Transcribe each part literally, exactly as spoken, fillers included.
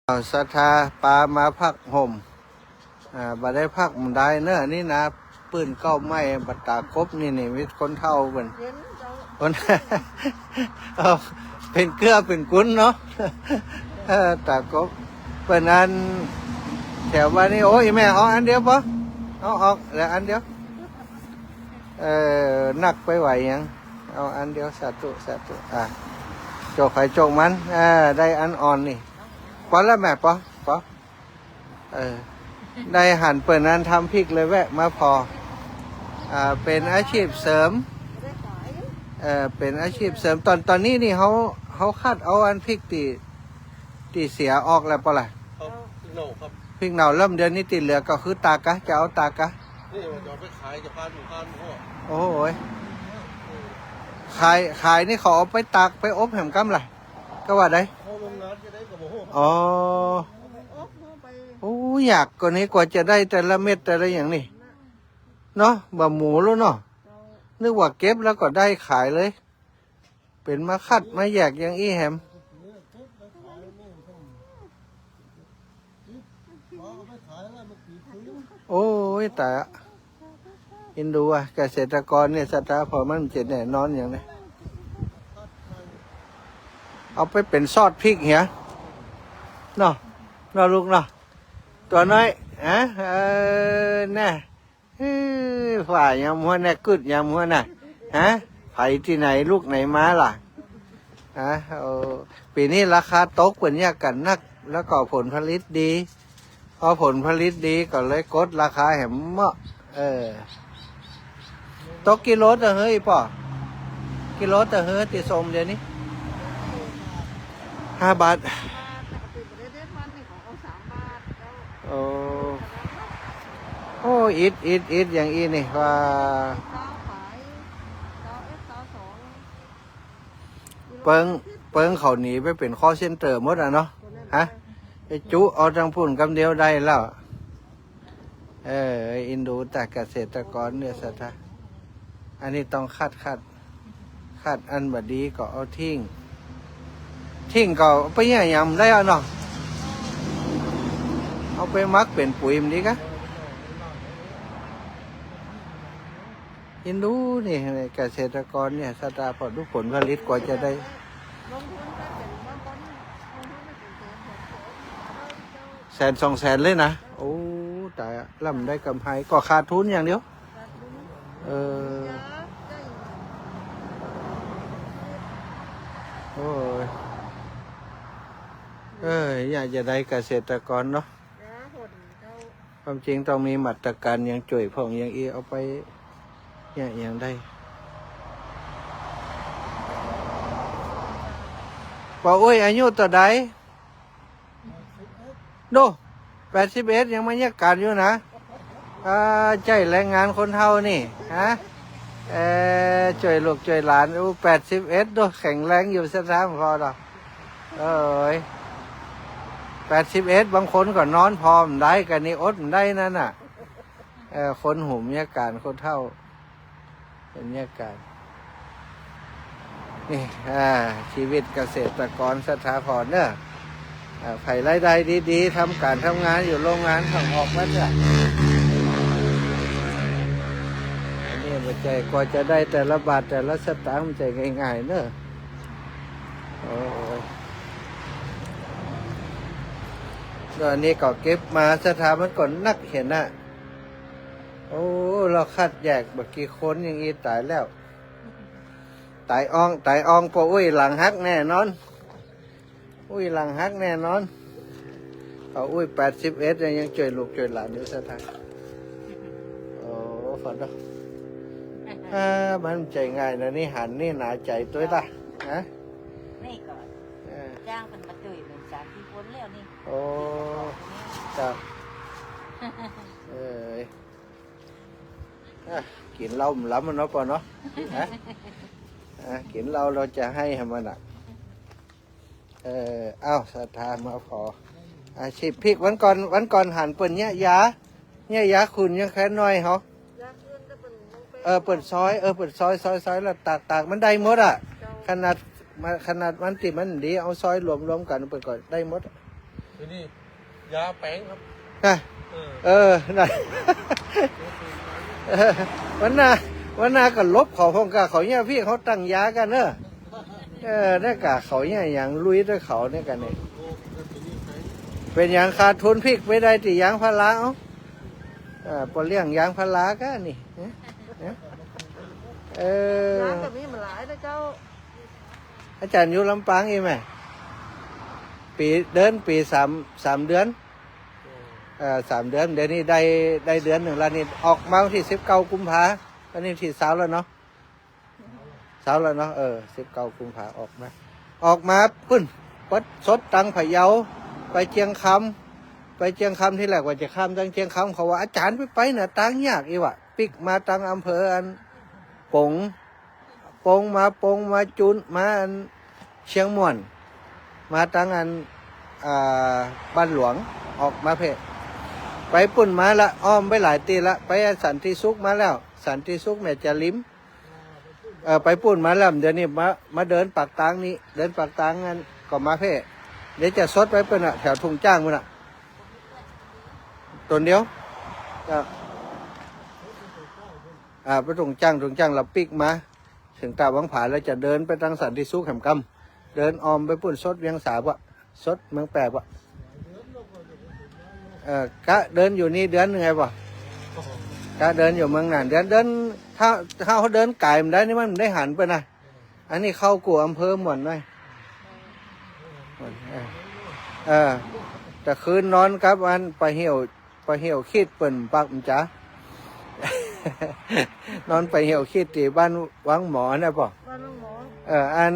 อ้าว ศรัทธา ปามาพักห่ม อ่า บ่ได้พักบ่ได้เนอะ นี่นะ ปืนเก้าใหม่ บ่ต๋ากบ นี่ นี่ มีคนเฒ่าเปิ้น เย็นเจ้า คน เอา เป๋นเกื้อเป๋นกุลเนาะ เออ ต๋ากบ เปิ้นอัน แถวบ้านนี่ โอ้ย แม่ เอาอันเดียวปอ เอาออก เหลืออันเดียว เออ หนักไปไหวหยัง เอาอันเดียว สาธุ สาธุ อ่ะ โจกใผโจกมัน อ่า ได้อันอ่อนนี่ ปอแล้วแม่ ปอ ปอ เออ ได้หันเปิ้นนั้นทำพริกเลยแวะมาผ่อ อ่า เป๋นอาชีพเสริม เออ เป๋นอาชีพเสริม ต๋อน ต๋อนนี้นี่เฮา เฮาคัดเอาอันพริกตี้ ตี้เสียออกแล้วปอล่ะ ครับ พริกเน่าครับ พริกเน่า แล้วเดี๋ยวนี้ตี้เหลือก็คือตากกะ จะเอาตากกะ นี่จะเอาไปขาย จะพาลูกค้ามา โอ้โหย ขาย ขายนี่เขาเอาไปตากไปอบแหมกำล่ะ ก็ว่าได้ เข้าโรงงานจะได้ก็บ่ฮู้ อ๋อ โอ้ ยากกว่านี้กว่าจะได้แต่ละเม็ดแต่ละอย่างนี่ เนาะ บ่หมูแล้วเนาะ นึกว่าเก็บแล้วก็ได้ขายเลย เป๋นมาคัดมาแยกอย่างอี้แหม โอ้ย ต๋ายอะ เอ็นดูอะ เกษตรกรเนี่ย ศรัทธา ผ่อมันจะแน่นอนอย่างนี้ เอาไปเป๋นซอสพริกเหีย เนาะ เนาะลูกเนาะ ตั๋วน้อย ฮะ เออ แน่ เฮ้ย ฝ่ายามหัวน่ะ กึ๊ดยามหัวน่ะ ฮะ ใผตี้ไหน ลูกไหนมาล่ะ ฮะ โอ้ ปี๋นี้ราคาตกเปิ้นเยียะกั๋นนัก แล้วก็ผลผลิตดี พอผลผลิตดีก็เลยกดราคาแหมเมาะ เออ ตกกิโลเต้าเฮ้ยปอ กิโลเต้าเฮ้ยตี้ส้มเดี๋ยวนี้ ห้าบาท โอ้ โอ้ อิด อิด อิด อย่างอี้นี่ว่า เปิ้ง เปิ้งเขาหนีไปเป๋นคอลเซ็นเตอร์หมดอะเนาะ ฮะ ไปจุเอาตังปู้นกำเดียวได้แล้ว เออ เอ็นดูต๋าเกษตรกรเนี่ย ศรัทธา อันนี้ต้องคัด คัด คัดอันบ่ดีก็เอาทิ้ง ทิ้งก็เอาไปเยียะหยังได้อะเนาะ เอาไปหมักเป๋นปุ๋ยมันดีกะ เอ็นดูนี่ เกษตรกรเนี่ย ศรัทธา ผ่อดูผลผลิตกว่าจะได้ แสนสองแสนเลยนะ โอ้ ต๋ายอะ แล้วบ่ได้ก๋ำไร ก็ขาดทุนอย่างเดียว เออ โอ้ย เอ้ย อยากจะได้เกษตรกรเนาะ ความจริงต้องมีมาตรก๋านอย่างจ้วยพ่องอย่างอี้ เอาไปเยียะหยังได้ ป้ออุ๊ย อายุเต้าใด โน่ แปดสิบเอ็ด ยังมาเยียะก๋านอยู่นะ อ่า ใจ้แรงงานคนเฒ่านี่ ฮะ เอ่อ จ้วยลูกจ้วยหลาน อู้ แปดสิบเอ็ด โน่ แข็งแรงอยู่ ศรัทธา ผ่อเนาะ เอ้ย แปดสิบเอ็ด บางคนก็นอนผ่อบ่ได้ กะนี่อดบ่ได้นั่นน่ะ เออ คนหูเยียะก๋าน คนเฒ่า เยียะก๋าน นี่ อ่า ชีวิตเกษตรกร ศรัทธา ผ่อเนาะ อ่า ใผรายได้ดีๆ ทำก๋านทำงานอยู่โรงงาน ต้องออกมาเถอะ อันนี้บ่ใจ้ กว่าจะได้แต่ละบาทแต่ละสตางค์ บ่ใจ้ง่ายๆ เนาะ โอ้ย แล้วอันนี้ก็เก็บมา ศรัทธา มันก็นักเหียน่ะ โอ้ เฮาคัดแยกบ่กี่คนอย่างอี้ ต๋ายแล้ว ต๋ายอ่อง ต๋ายอ่อง ป้ออุ๊ยหลังหักแน่นอน อุ๊ยหลังหักแน่นอน ป้ออุ๊ย แปดสิบเอ็ด ยังจ้วยลูกจ้วยหลานอยู่ ศรัทธา โอ้ ผ่อเนาะ อ่า มันบ่ใจ้ง่ายนะ นี่หันนี่หนาใจ๋ตวยละ ฮะ นี่ก่อน เออ จ้างเปิ้นมาจ้วยเปิ้นสามสี่คนแล้วนี่ โอ้ ครับ เอ้ย อ่ะ กิ๋นเหล้าบ่ล้ำอะเนาะป้อเนาะ ฮะ อ่ะ กิ๋นเหล้าเฮาจะไห้หื้อมันอะ เออ เอ้า ศรัทธามาผ่อ อาชีพพริก วันก่อน วันก่อนหันเปิ้นเยียะยา เยียะยาขุ่นยังแค่น้อยเฮา เออ เปิ้นซอย เออ เปิ้นซอย ซอย ซอย แล้วตาก ตาก มันได้หมดอะ ขนาด ขนาดมันตี้มันดี เอาซอยรวมๆ กั๋น เปิ้นก็ได้หมดอะ ทีนี้ยาแป๋งครับ นะ เออ เออ นะ เออ วันหน้า วันหน้าก็หลบเขาพ่องกา เขาเยียะพีก เขาตั้งยากั๋นเนอะ เออ เนี่ยกา เขาเยียะหยังลุยตวยเขาเนี่ยกั๋นเนี่ย เป๋นหยังขาดทุนพีกไปได้ตี้ยางพารา เอ้า เออ ปอเลี้ยงยางพารากั๋นนี่ เอ๊ะ เอ๊ะ เออ ยางก็มีมาหลายนะเจ้า อาจ๋ารย์อยู่ลำปางอี้แหม ปี๋ เดินปี๋สาม สามเดือน เอ่อ สามเดือน เดี๋ยวนี้ได้ ได้เดือนนึ่งแล้วนี่ ออกมาวันตี้สิบเก้ากุมภา อันนี้ตี้ซาวแล้วเนาะ ซาวแล้วเนาะ เออ สิบเก้ากุมภาออกมา ออกมาปุ้น ปัดสดตังพะเยา ไปเจียงคำ ไปเจียงคำ ตี้แรกว่าจะข้ามตังเจียงคำ เขาว่า "อาจ๋ารย์ไปไปน่ะ ตางยาก" อี้วะ ปิ๊กมาตังอำเภออันป๋ง ป๋งมา ป๋งมาจุน มาอันเชียงม่วน มาตังอัน อ่า บ้านหลวง ออกมาเพ่ ไปปุ้นมาละ อ้อมไปหลายตี้ละ ไปสันติสุขมาแล้ว สันติสุขแม่จาริม เออ ไปปุ้นมาแล้ว เดี๋ยวนี้มา มาเดินปากตางนี่ เดินปากตางอันก็มาเพ่ เดี๋ยวจะสดไปปุ้นน่ะ แถวทุ่งจ้างปุ้นน่ะ ต๋นเดียว เออ อ่า ไปทุ่งจ้าง ทุ่งจ้างแล้วปิ๊กมา เถิงตาวังผาแล้วจะเดินไปตังสันติสุขแหมกำ เดินอ้อมไปปุ้นสดเวียงสาปะ สดเมืองแปบอะ เอ่อ กะเดินอยู่นี่เดือนนึ่งไงปะ กะเดินอยู่เมืองน่านเดือน เดิน ถ้า ถ้าเขาเดินก๋ายมันได้นี่มันได้หันไปนะ อันนี้เข้ากั๋วอำเภอหมดเลย เออ เออ แต่คืนนอนกับอันปะเหี่ยว ปะเหี่ยวขีดเปิ้นปักมันจ๋า นอนปะเหี่ยวขีดตี้บ้านวังหมอนะปะ บ้านวังหมอ เออ อัน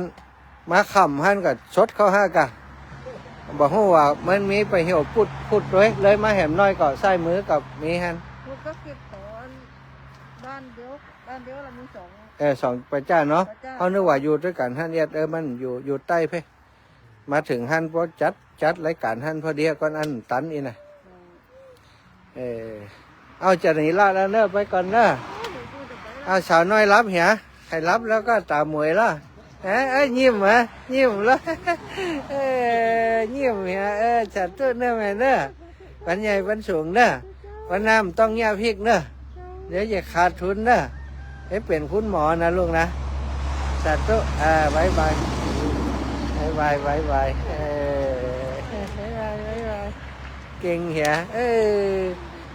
มาค่ำหั้นก็สดเข้าหากะ บ่ฮู้ว่ามันมีปะเหี่ยวปุด ปุดด้วย เลยมาแหมน้อยก็ซ้ายมือก็มีหั้น ปุดก็ขีดของบ้านเดียว บ้านเดียวละมีสอง เออ สองป่าจ๊าเนาะ ป่าจ๊า เขานึกว่าอยู่ตวยกั๋นหั้นเอียด เออ มันอยู่ อยู่ใต้เพ่ มาเถิงหั้น ปอจัด จัดรายก๋านหั้นพอดี ก่อนอันตันอี้นะ อืม เออ เอา จะหนีละแล้วเนอะ ไปก่อนเนอะ เอา สาวน้อยหลับเหีย ใผหลับแล้วก็ต๋าหมวยละ เอ้ย เอ้ย ยิ้มหวะ ยิ้มละ เออ ยิ้มเหีย เออ สาธุเนอะแม่เนอะ ปันใหญ่ปันสูงเนอะ วันหน้าบ่ต้องเยียะพีกเนอะ เดี๋ยวจะขาดทุนเนอะ ให้เป๋นคุณหมอนะลูกนะ สาธุ อ่า บ๊ายบาย บ๊ายบาย บ๊ายบาย เออ บ๊ายบาย บ๊ายบาย เก่งเหีย เออ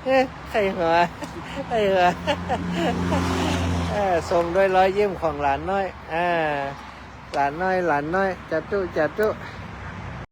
เออ ใค่หัว ใค่หัว เออ ส่งด้วยรอยยิ้มของหลานน้อย อ่า หลานน้อย หลานน้อย สาธุ สาธุ